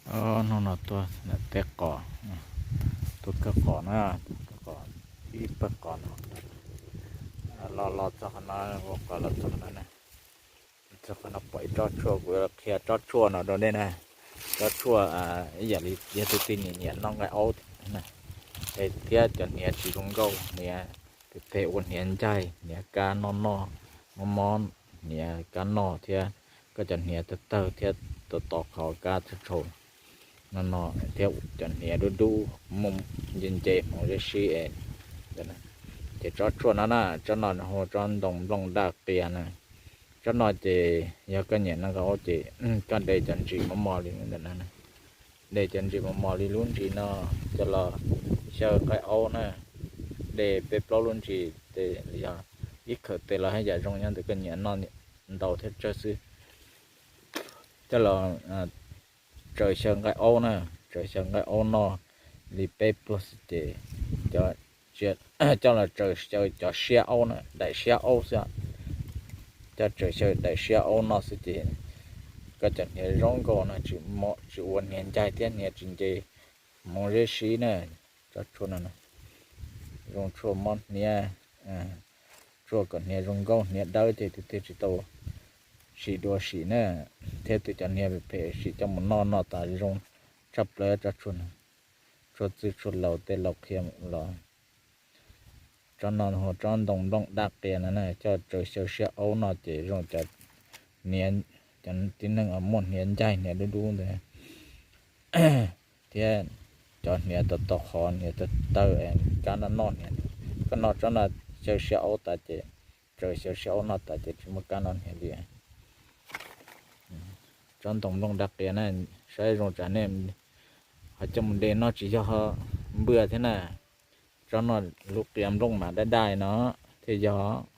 Hnub no tuaj tej qos, tuaj kawg qos na, ib pawg qos no, los los txog qhov no, ua qos los txog qhov no, txog qhov no pom ib tsob tshuaj, kuv qhia tsob tshuaj no rau nej na. Tsob tshuaj ib yam li yog tus twg nyiam nyiam noj nqaij aub thiab cov hniav tsis zoo nkauj, hniav phem phem ua hniav ncaig, hniav kab noj noj, mob mob, hniav kab noj thiab koj cov hniav tawg tawg thiab tos tos qhov kab tshau tshau no no, thiab cov hniav dub dub, muaj nce nce hmoov zeb sib es. Ces tsob tshuaj no na, tsob no hu tsob ntoo nplooj daj qias na. Tsob no ces yog koj nyiam noj nqaij aub ces koj de cov ntsis mos mos li ntawm no, de cov ntsis mos mos li lub ntsis no coj los xyaw nqaij aub na, de peb plaub lub ntsis tes yog ib khawm tes los haj yam zoo, nyob ntawm koj nyiam noj ntau thiab tsawg xwb. Coj los tsaws xyaw nqaij aub na, tsaws xyaw nqaij aub noj li peb pluag xwb ces coj los tsaws xyaw cov siab aub na, daim siab aub xwb. Coj tsaws xyaw daim siab aub noj xwb ces koj cov hniav zoo nkauj no, tsis ua hniav ncaig thiab hniav tsis nce hmoov zeb sib na. Tsob tshuaj no zoo tshuaj mob hniav, tshuaj kom hniav zoo nkauj hniav dawb ces tus twg tsis tau sim dua sim na, thiab tus cov hniav phem phem sim coj mus noj noj tas zoo tshaj plaws tsob tshuaj no. Txhua txwj txhua laus tej laus qhia los tsob no hu tsob ntoo nplooj daj qias no na, coj tsaws xyaw siab aub noj ces zoo cov hniav, cov tib neeg muaj hniav ncaig hniav dub dub ntawd thiab cov hniav tau tau qhov hniav tawg tawg kab noj noj hniav. Koj noj tsob no xyaw siab aub tas ces, tsaws xyaw siab aub noj tas ces tsis muaj kab noj hniav li. Tsob ntoo nplooj daj qias na, saib zoo tsam nej ho coj mus de noj tsis yog npwj thiab na. Tsob no lub qias nplooj mas daj daj no thiaj yog.